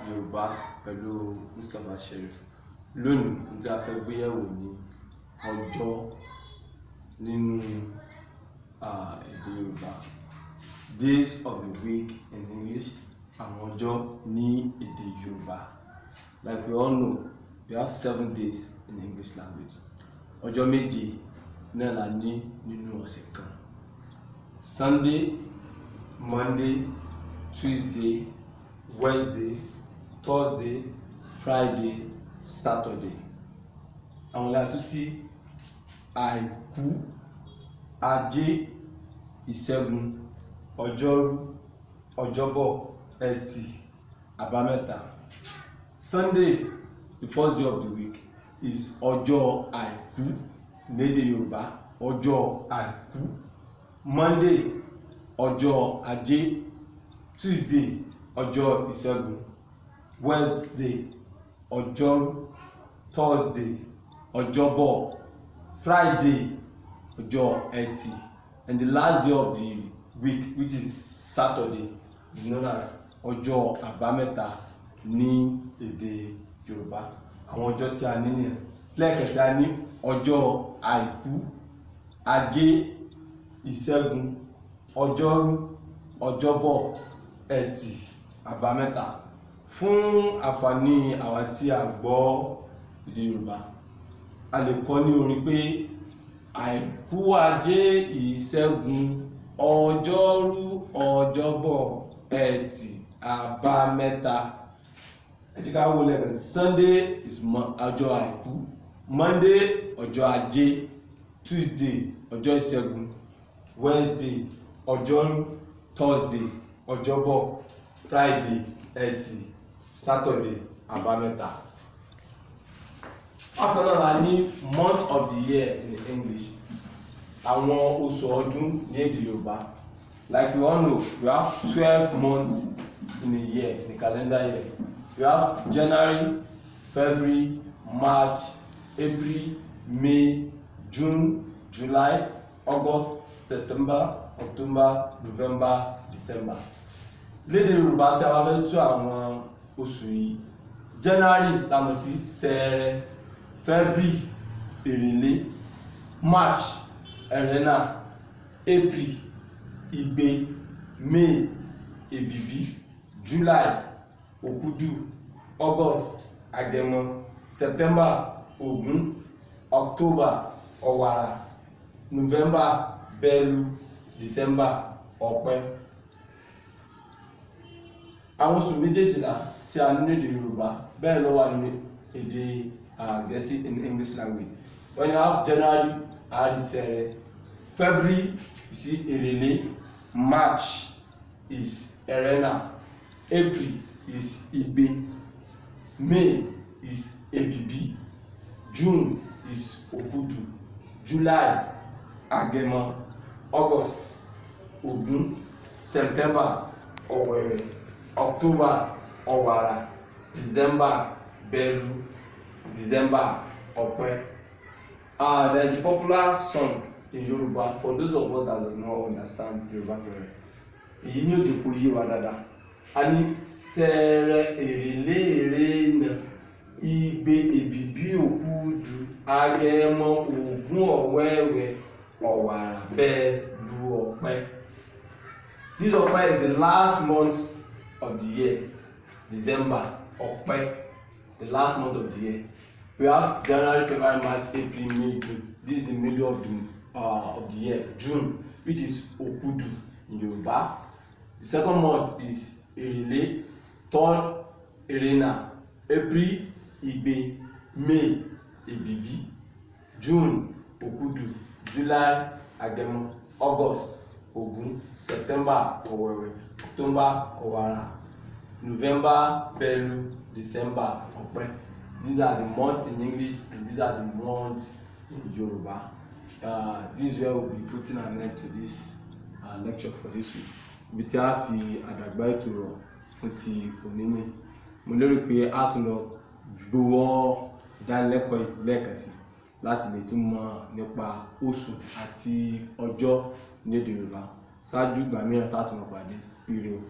Yorùbá pẹ̀lú Mustapha Sheriff. Lónìí, ohun tí a fẹ́ gbé yẹ̀wò ní ọjọ́ nínú èdè Yorùbá. Days of the week in English, àwọn ọjọ́ ní èdè Yorùbá. Like we all know, we have 7 days in English language. Ọjọ́ 7 náà la ní nínú ọ̀sẹ̀ kan. Sunday, Monday, Tuesday, Wednesday, Thursday, Friday, Saturday. Àwọn la tún sí Àìkú, Ajé, Ìṣẹ́gun, Ọjọ́rú, Ọjọ́bọ̀, Ẹtì, Àbámẹ́ta. Sunday, the first day of the week, is ọjọ́ Àìkú lédè Yorùbá, ọjọ́ Àìkú. Monday, ọjọ́ Ajé. Tuesday, ọjọ́ Ìṣẹ́gun. Wednesday, Ọjọ́rú. Thursday, Ọjọ́bọ̀. Friday, ọjọ́ Ẹtì. And the last day of the week, which is Saturday, is known as ọjọ́ Àbámẹ́ta ní èdè Yorùbá. Àwọn ọjọ́ tí a ní nìyẹn. Lẹ́ẹ̀kan sí, a ní ọjọ́ Àìkú, Ajé, Ìṣẹ́gun, Ọjọ́rú, Ọjọ́bọ̀, Ẹtì, Àbámẹ́ta. Fún àǹfààní àwa tí a gbọ́ èdè Yorùbá, a lè kọ ní orin pé Àìkú, Ajé, Ìṣẹ́gun, Ọjọ́rú, Ọjọ́bọ̀, Ẹtì, Àbámẹ́ta. Ẹ jẹ́ ká wò lẹ́ẹ̀kan sí. Sunday is ọjọ́ Àìkú, Monday, ọjọ́ Ajé, Tuesday, ọjọ́ Ìṣẹ́gun, Wednesday, Ọjọ́rú, Thursday, Ọjọ́bọ̀, Friday, Ẹtì, Saturday, Àbámẹ́ta. Bákan náà la ní month of the year in English, àwọn oṣù ọdún ní èdè Yorùbá. Like we all know, we have 12 months in a year, in a calendar year. We have January, February, March, April, May, June, July, August, September, October, November, December. Lédè Yorùbá, tí a bá fẹ́ tú àwọn oṣù yìí, January la mọ̀ sí Ṣẹẹrẹ, February, Èrèlé, March, Ẹrẹ́nà, April, Igbe, May, Èbìbí, July, Òkúdù, August, Agẹmọ, September, Ògún, October, Ọ̀wàrà, November, Bélú, December, Ọ̀pẹ. Àwọn oṣù méjèèjìlá tí a ní ní èdè Yorùbá, bẹ́ẹ̀ ló wà nínú èdè Gẹ̀ẹ́sì, in English language. When you have January, a rí Ṣẹrẹ. February, you see Èrèlé. March is Ẹrẹ́nà. April is Igbe. May is Èbìbí. June is Òkúdù. July, Agẹmọ. August, Ògún. September, Ọ̀wẹ̀rẹ̀. October, Ọ̀wàrà. December, Bélú. December, Ọ̀pẹ. There is a popular song in Yoruba for those of us that does not understand Yoruba very well. Èyí ni ó jẹ́ kó yé wa dáadáa. A ní Ṣẹẹrẹ, Èrèlé, Ẹrẹ́nà, Igbe, Èbìbí, Òkúdù, Agẹmọ, Ògún, Ọ̀wẹ̀wẹ̀, Ọ̀wàrà, Bélú, Ọ̀pẹ. This Ọ̀pẹ is the last month of the year, December, Ọ̀pẹ, the last month of the year. We have January, February, March, April, May, June. This is the middle of the year, June, which is Òkúdù in Yoruba. The second month is Èrèlé, third, Ẹrẹ́nà, April, Igbe, May, Èbìbí, June, Òkúdù, July, Agẹmọ, August, Ògún, September, Ọ̀wẹ̀wẹ̀, October, Ọ̀wàrà, November, Bélú, December, Ọ̀pẹ. These are the months in English and these are the months in Yoruba. This is where we'll be putting an end to this lecture for this week. Ibi tí a fi àdàgbà ètò rọ̀ fún ti òní ni. Mo lérò pé a tún lọ gbọ́ ìdánilẹ́kọ̀ọ́ yìí lẹ́ẹ̀kan sí láti lè tún mọ̀ nípa oṣù àti ọjọ́ ní èdè Yorùbá. Ṣáájú ìgbà mìíràn tá a tún máa pàdé, ire o.